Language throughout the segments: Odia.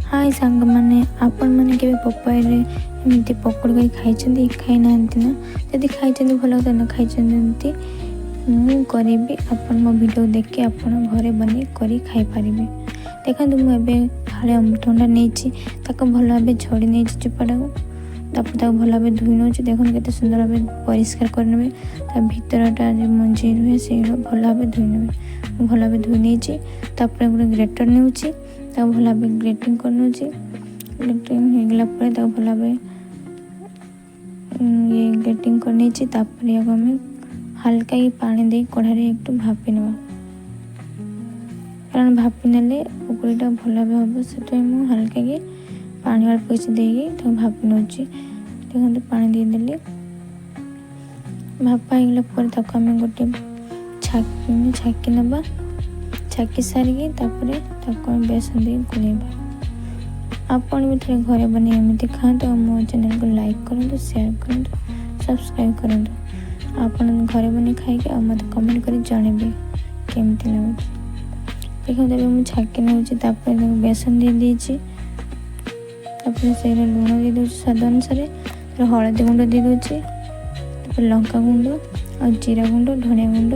ହାଏ ସାଙ୍ଗମାନେ, ଆପଣମାନେ କେବେ ପପାଇରେ ଏମିତି ପକୋଡ଼ି କରି ଖାଇଛନ୍ତି? ଖାଇନାହାନ୍ତି ନା? ଯଦି ଖାଇଛନ୍ତି ଭଲ କଥା, ନ ଖାଇଛନ୍ତି ମୁଁ କରିବି, ଆପଣ ମୋ ଭିଡ଼ିଓ ଦେଖି ଆପଣ ଘରେ ବନେଇ କରି ଖାଇପାରିବେ। ଦେଖନ୍ତୁ, ମୁଁ ଏବେ ଫାଳେ ଅମୃତଭଣ୍ଡା ନେଇଛି, ତାକୁ ଭଲ ଭାବେ ଝଡ଼ି ନେଇଛି ଚୋପାଟାକୁ। ତାପରେ ତାକୁ ଭଲ ଭାବେ ଧୋଇ ନେଉଛି। ଦେଖନ୍ତୁ, କେତେ ସୁନ୍ଦର ଭାବେ ପରିଷ୍କାର କରିନେବେ। ତା ଭିତରଟା ଯେଉଁ ମଞ୍ଜି ରୁହେ, ସେଇଟା ଭଲ ଭାବେ ଧୋଇ ନେବେ। ମୁଁ ଭଲ ଭାବେ ଧୋଇ ନେଇଛି। ତାପରେ ଗୋଟେ ଗ୍ରେଟର୍ ନେଉଛି, ତାକୁ ଭଲ ଭାବେ ଗ୍ରେଟିଂ କରିନେଉଛି। ଗ୍ରେଟିଂ ହେଇଗଲା ପରେ ତାକୁ ଭଲ ଭାବେ ଇଏ ଗ୍ରେଟିଂ କରିନେଇଛି। ତାପରେ ଏହାକୁ ଆମେ ହାଲକା କି ପାଣି ଦେଇ କଢ଼ାରେ ଏକଟୁ ଭାପି ନେବା, କାରଣ ଭାପି ନେଲେ ପକୋଡ଼ିଟା ଭଲ ଭାବେ ହେବ। ସେଥିପାଇଁ ମୁଁ ହାଲକା କି ପାଣି ଅଳ୍ପ କିଛି ଦେଇକି ତାକୁ ଭାପି ନେଉଛି। ଦେଖନ୍ତୁ, ପାଣି ଦେଇଦେଲି। ଭାପା ହେଇଗଲା ପରେ ତାକୁ ଆମେ ଗୋଟେ ଛାକି ନେବା। ଛାକି ସାରିକି ତାପରେ ତାକୁ ଆମେ ବେସନ ଦେଇ ଗୋଳେଇବା। ଆପଣ ବି ଥରେ ଘରେ ବନେଇ ଏମିତି ଖାଆନ୍ତୁ ଆଉ ମୋ ଚ୍ୟାନେଲକୁ ଲାଇକ୍ କରନ୍ତୁ, ସେୟାର କରନ୍ତୁ, ସବସ୍କ୍ରାଇବ୍ କରନ୍ତୁ। ଆପଣ ଘରେ ବନେଇ ଖାଇକି ଆଉ ମୋତେ କମେଣ୍ଟ କରି ଜଣେଇବେ କେମିତି ଲାଗୁଛି। ଦେଖନ୍ତୁ, ଏବେ ମୁଁ ଛାକି ନେଉଛି। ତାପରେ ତାକୁ ବେସନ ଦେଇ ଦେଇଛି। ତାପରେ ସେଇରେ ଲୁଣ ଦେଇ ଦେଉଛି ସ୍ୱାଦ ଅନୁସାରେ। ତାପରେ ହଳଦୀ ଗୁଣ୍ଡ ଦେଇ ଦେଉଛି। ତାପରେ ଲଙ୍କା ଗୁଣ୍ଡ ଆଉ ଜିରା ଗୁଣ୍ଡ, ଧନିଆ ଗୁଣ୍ଡ,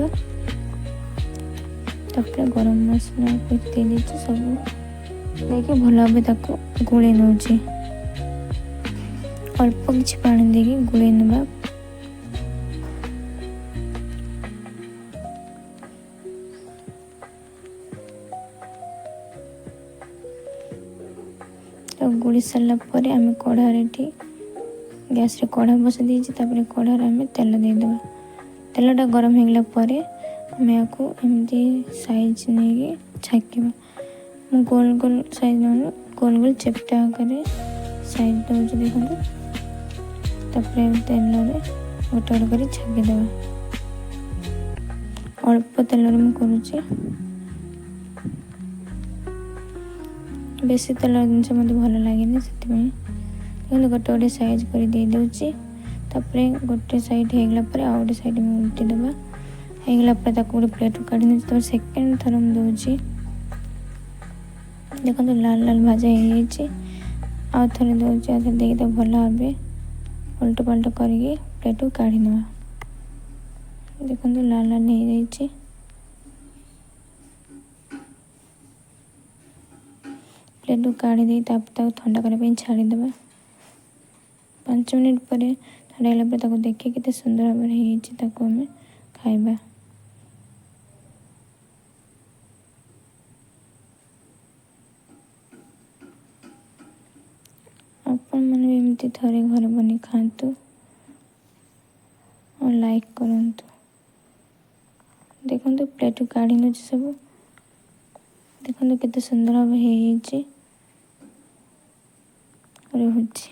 ତାପରେ ଗରମ ମସଲା ଦେଇ ଦେଇଛି। ସବୁ ଦେଇକି ଭଲ ଭାବେ ତାକୁ ଗୋଳେଇ ନେଉଛି। ଅଳ୍ପ କିଛି ପାଣି ଦେଇକି ଗୋଳେଇ ନେବା। ତାକୁ ଗୋଳି ସାରିଲା ପରେ ଆମେ କଢ଼ାରେ, ଏଠି ଗ୍ୟାସରେ କଢ଼ା ବସାଇ ଦେଇଛି। ତାପରେ କଢ଼ାରେ ଆମେ ତେଲ ଦେଇଦେବା। ତେଲଟା ଗରମ ହେଇଗଲା ପରେ ଆମେ ୟାକୁ ଏମିତି ସାଇଜ୍ ନେଇକି ଛାଙ୍କିବା। ମୁଁ ଗୋଲ ଗୋଲ ସାଇଜ୍ ନେଉନି, ଗୋଲ ଗୋଲ ଚେପଟା ଆକାରରେ ସାଇଜ୍ ଦେଉଛି, ଦେଖନ୍ତୁ। ତାପରେ ତେଲରେ ଗୋଟେ ଗୋଟେ କରି ଛାଙ୍କିଦେବା। ଅଳ୍ପ ତେଲରେ ମୁଁ କରୁଛି, ବେଶୀ ତେଲ ଜିନିଷ ମୋତେ ଭଲ ଲାଗେନି ସେଥିପାଇଁ। ଦେଖନ୍ତୁ, ଗୋଟେ ଗୋଟେ ସାଇଜ୍ କରି ଦେଇଦେଉଛି। ତାପରେ ଗୋଟେ ସାଇଡ଼୍ ହେଇଗଲା ପରେ ଆଉ ଗୋଟେ ସାଇଡ଼୍ ମୁଁ ଉଲ୍ଟି ଦେବା। ହେଇଗଲା ପରେ ତାକୁ ଗୋଟେ ପ୍ଲେଟ୍କୁ କାଢ଼ି ନେଉଛି। ତାପରେ ସେକେଣ୍ଡ ଥର ମୁଁ ଦେଉଛି। ଦେଖନ୍ତୁ, ଲାଲ ଲାଲ ଭଜା ହେଇଯାଇଛି। ଆଉ ଥରେ ଦେଉଛି। ଆଉ ଥରେ ଦେଇକି ତାକୁ ଭଲ ଭାବେ ଓଲଟ ପାଲଟ କରିକି ପ୍ଲେଟ୍କୁ କାଢ଼ି ନେବା। ଦେଖନ୍ତୁ, ଲାଲ ଲାଲ ହେଇଯାଇଛି। ପ୍ଲେଟ୍କୁ କାଢ଼ି ଦେଇ ତାପରେ ତାକୁ ଥଣ୍ଡା କରିବା ପାଇଁ ଛାଡ଼ିଦେବା। 5 ମିନିଟ୍ ପରେ ଥଣ୍ଡା ହେଲା ପରେ ତାକୁ ଦେଖି କେତେ ସୁନ୍ଦର ଭାବରେ ହେଇଯାଇଛି, ତାକୁ ଆମେ ଖାଇବା। ଆପଣମାନେ ବି ଏମିତି ଥରେ ଘରେ ବନେଇ ଖାଆନ୍ତୁ ଆଉ ଲାଇକ୍ କରନ୍ତୁ। ଦେଖନ୍ତୁ, ପ୍ଲେଟ୍କୁ କାଢ଼ି ନେଉଛି ସବୁ। ଦେଖନ୍ତୁ, କେତେ ସୁନ୍ଦର ଭାବେ ହେଇଯାଇଛି। ରହୁଛି।